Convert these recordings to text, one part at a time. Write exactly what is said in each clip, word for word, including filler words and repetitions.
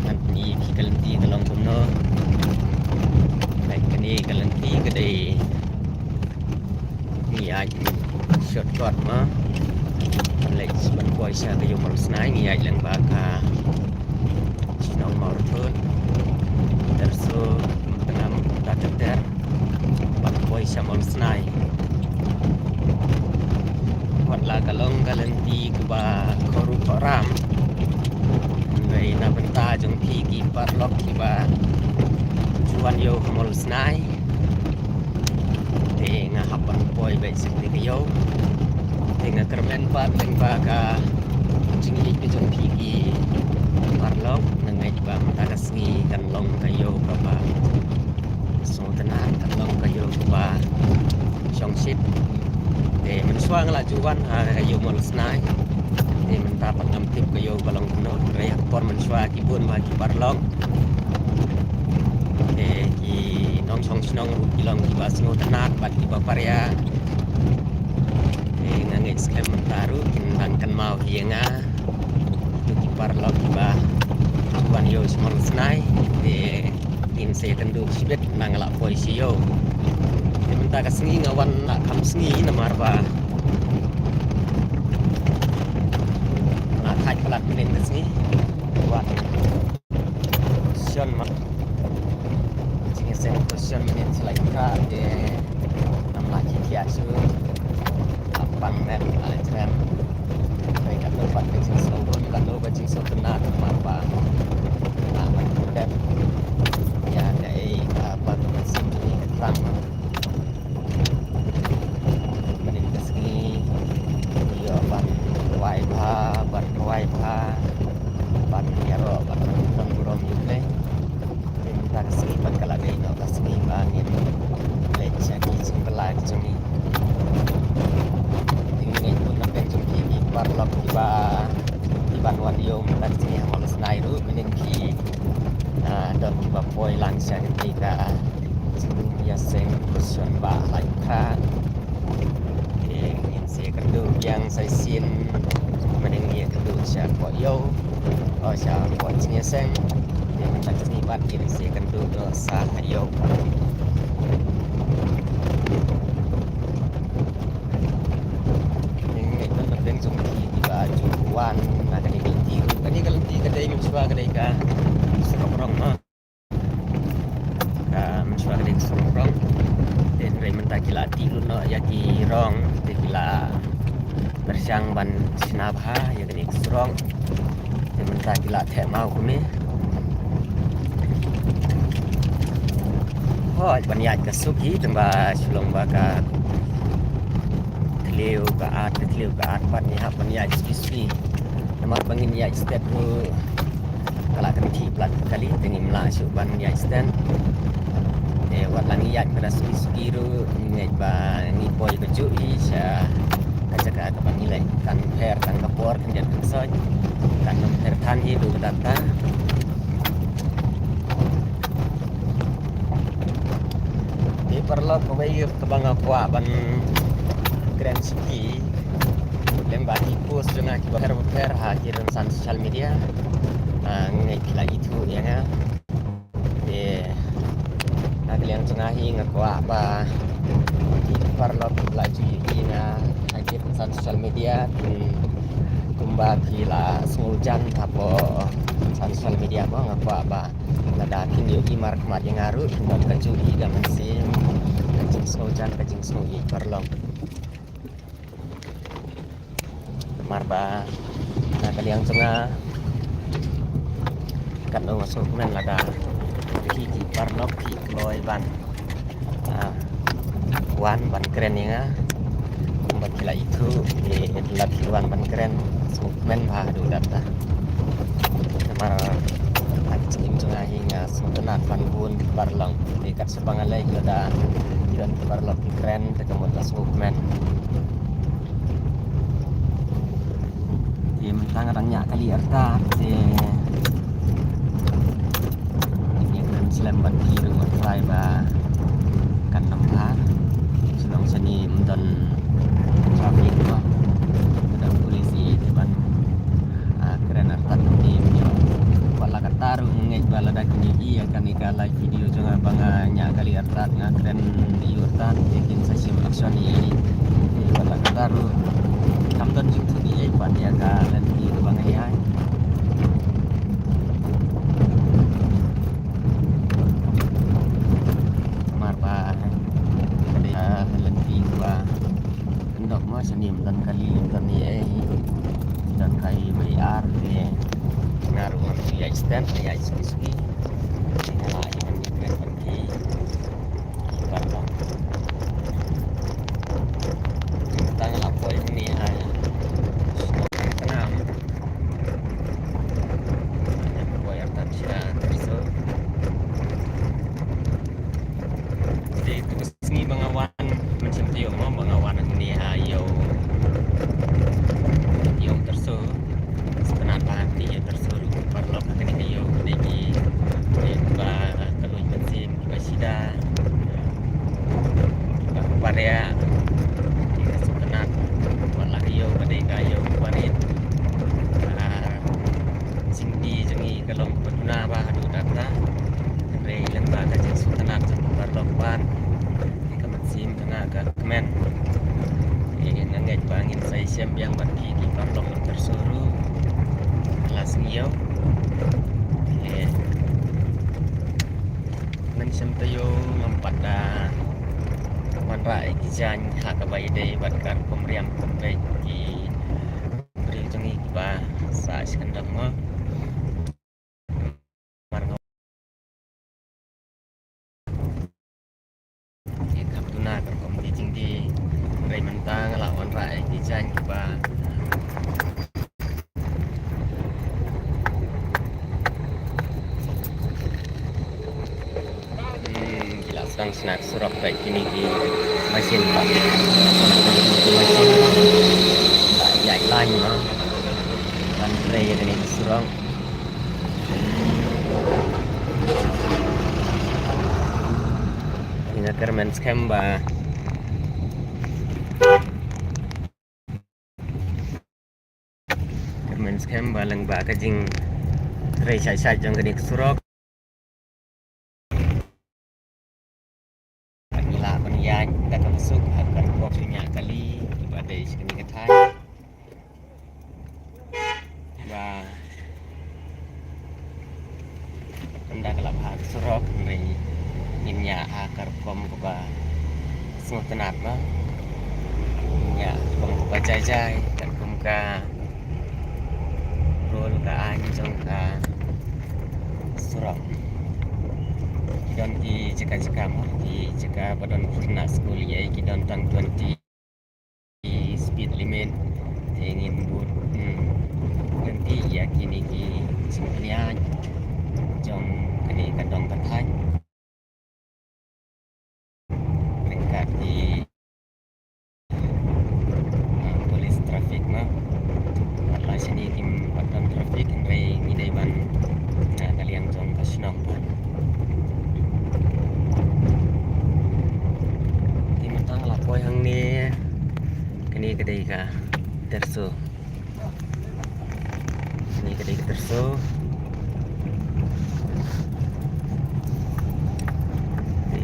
Ngan pyni ïa phi ka lynti ka long kumno. Kane ka lynti ka dei ngi ïaid shortcut ma. Leit ban poi sha ka ïew Mawlasnai ngi ïaid lyngba ka shnong Mawrathut. Ter su tengam ta ter ter ban poi sha Mawlasnai. Wat la ka long ka lynti kaba khawruh khawram. Hynrei na bynta jong phi ki paralok kiba ju wan ïew ha Mawlasnai. Te nga hap ban poi beit sha kane ka ïew. Te nga kyrmen pat lyngba ka jingïeit ka jong phi ki paralok, nga ngeit ba mynta ka sngi kan long ka ïew kaba sngewtynnat, kan long ka ïew kaba shongshit. Te mynshuwa nga la ju wan ha ka ïew Mawlasnai. Te mynta pat ngam tip ka ïew ka long kumno, hynrei ha ka por mynshuwa ki bun bha ki paralok. Te ki nongshong shnong ruh ki long kiba sngewtynnat bad kiba paria. Te nga ngeit skhem mynta ruh kin dang kynmaw hi ïa nga. Kito ki paralok kiba wan ïew sha Mawlasnai. Te ngin sa ïakynduh shibit na nga la poi sha ïew. Te mynta ka sngi nga wan la kham sngi namar ba nga thait palat mynnin ka sngi. Wan shen ma. Jingïaseng to shen mynnin sha la ïa ka te ngam lah ki thiah shuh. Hap pan met la ïa trem. Hynrei katno pat ka jingsngew bun, katno ka jingsngewtynnat namar ba nga lah ban pyndep ïa kaei kaba ka mynsiem jong ngi ka thrang. Mynnin ka sngi ïoh ban rwai bha, ban rwai bha, ban ïaroh, ban don burom ïa U Blei. Te mynta ka sngi pat ka la dei noh ka sngi ba ngin leit sha ki jingbylla ki jong ngi. Te ngi ngeit bun na pdeng jong phi ki paralok kiba, kiban wan ïew mynta ka sngi ha Mawlasnai ruh mynnin ki, ah, don kiba poi lang sha kane ka jingïaseng Mawlasnai ba lai kha. Te ngin sa ïakynduh biang sa shisien mynne, ngin ïakynduh sha poh ïew, oh, sha poh jingïaseng. Te mynta ka sngi pat ngin sa ïakynduh noh sa ha ïew. Ngin ngeit ban pynbeit jong phi kiba ju wan na kane ka lynti. Kane ka lynti ka dei mynshuwa ka dei ka surok rong ma. Ka mynshuwa ka dei ka surok rong. Te hynrei mynta ki la tih lut noh ïa ki rong, te ki la pyrshang ban shna bha ïa kane ka surok. Te mynta ki la theh maw kumne. Hooid, ban ïaid ka suk hi tang ba shu long ba ka thliew ka at, ka thliew ka at pat ngi hap ban ïaid suki suki. Namar ba ngin ïaid step ruh ka la kynthih palat ka kali, te ngim lah shuh ban ïaid stet. Te wat la ngi ïaid ka da suki suki ruh ngi ngeit ba ngi poi kajuh hi sha ka jaka kaba ngi leit. Kan pher tang ka por, kan jan ka ksoit, kan ym pher than hi ruh ka data. Te paralok, kawei kaba nga kwah ban kren sha phi, lyngba ki post jong nga kiba pher bapher ha ki rynsan social media. Ah, nga ngeit ki la ithuh ïa nga. Te na ka liang jong nga hi nga kwah ba ki paralok kiba la ju ïohi ïa nga ha ki rynsan social media, kin kumba ki la sngewjan hapoh rynsan social media mo, nga kwah ba lada kin ïohi markhmat ïa nga ruh kin don kajuh hi ka mynsiem, ka jingsngewjan, ka jingsngewieit paralok. Namar ba na ka liang jong nga katno nga sngewkmen lada ki, ki paralok ki kloi ban, ah, wan ban kren ïa nga. Kumba ki la ithuh, ki la ki wan ban kren, sngewkmen bha haduh katta. Namar ha ka jingim jong nga hi nga sngewtynnat ban bun ki paralok. Te kat shaba nga leit lada ki don ki paralok ki kren, te ka mut la sngewkmen. Te mynta nga dang ñiah kali artat, te ngi kren slem bad ki ruh, nga tharai ba kan ym bha. Shnong shane ym don traffic ba, ym don police ïa te ban, ah, kren artat te ym ïoh. Wat la katta Tad nga kren ïa u tad ïa kin sa shim action ïa i. Ïa i wat la kata ruh. Kam don jingthut ïa i pat ïa ka lynti kaba nga ïaid. Mar ba ka dei ka lynti kaba kyndok mo, shane ym don kali, ym don ei ei. Don ka i ba i ar te. Nga ruh ngam shu ïaid stand, ïaid suki suki. Nga la ïaid ban ïaid ban ki. Ki paralok. Tang la poi ni ha. Khnam. Poi artat sha Tersur. Te tu sngi ba nga wan, mynsiem taïew mo ba nga wan hangne ha ïew, ïew Tersur. Sngewtynnat bha hangne ïew Tersur, paralok, hangne ha ïew, hangne ki, ki ba ka luid mynsiem, ki ba shida, ki ba baria, ki ba sngewtynnat, wat la ïew ba dei ka ïew barit. Ah, jingdie jong ngi ka long kaba duna bha haduh katta. Hynrei lyngba ka jingsngewtynnat jong ki paralok pat, ka mynsiem jong nga ka kmen. Te nga ngeit ba ngin sa ïashem biang bad ki, ki paralok Tersur ruh la sngi ïew. Te mynsiem taïew ngam pat da wanrah ïa ki jaiñ ha kaba ïadei bad ka rukom riam rukom beit ki briew jong ngi kiba sah shi kyndong mo. Mar nga, ïa ka duna ka rukom dei jingdie, hynrei mynta nga la wanrah ïa ki jaiñ kiba Hmm, ki la sdang shna surok bad kine ki machine, bad kine ki machine ba ïaid line, no, ban trei ïa kane ka surok. Nga kyrmen skhem ba Kyrmen skhem ba lyngba ka jingtrei shait shait jong kane ka surok, ngi lah ban ïaid da kaba suk ha ka rukom shñiuh kali kaba dei sha kane ka thaiñ. Ba ynda ka la bha ka surok, hynrei ngin ïaid ha ka rukom kaba sngewtynnat, ba ngin ïaid ha ka rukom kaba jai jai, ka rukom ka rule ka aiñ jong ka surok. Ki don ki jaka jaka, mo, ki jaka ba don khynnah skul ïa ki don tang twenty speed limit. Te ngin bud, hmm, lynti ïa kine ki jingpynïaid jong kane ka dong ka thaiñ ryngkat ki, ah, police traffic, mo. Wat la shane kim pat don traffic, hynrei ngi dei ban, ah, ka liang jong ka shnong. Te mynta nga la poi hangne, kane ka dei ka Terso. Kane ka dei ka Terso. Te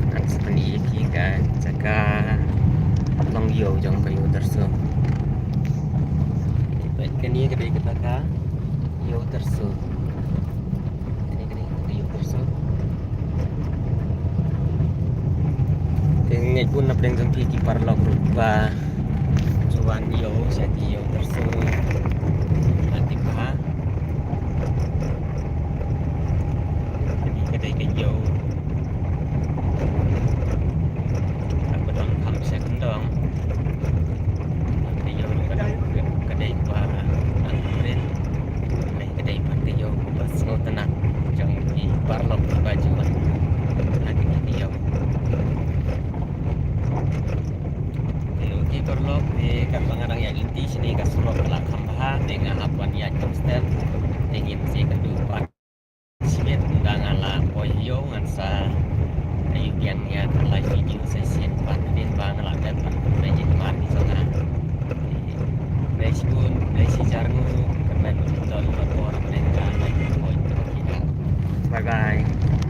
ngan sa pyni ïa ki ka jaka long ïew jong ka ïew Terso. Peit, kane ka dei kata ka ïew Terso. Kane ka dei kata ka ïew Terso. Te ngeit bun na pdeng jong phi ki paralok ruh ba ju wan ïew sha ki ïew Terso ruh la tip bha. Kane ka dei ka ïew kaba don kham sha kyndong. Ka ïew ruh ka dei, ka dei kaba dang rit. Ka dei pat ka ïew kaba sngewtynnat jong ki paralok kiba ju wan ha kine ki ïew. Hello ki paralok, te katba nga dang ïaid lynti shane ka surok ka la kham bha, te nga hap ban ïaid kum step, te ngin sa ïakynduh pat. Shibit ynda nga la poi ha ïew ngan sa ïa biang ïa ka live video sa shisien pat, hadien ba nga la dep ban pynbeit ïa ka mar ki jong nga. Khublei shibun, khublei shihajar nguh, kyrmen bad khublei ïa ka por, kyrmen ka live video ïa ka. Ba Bye.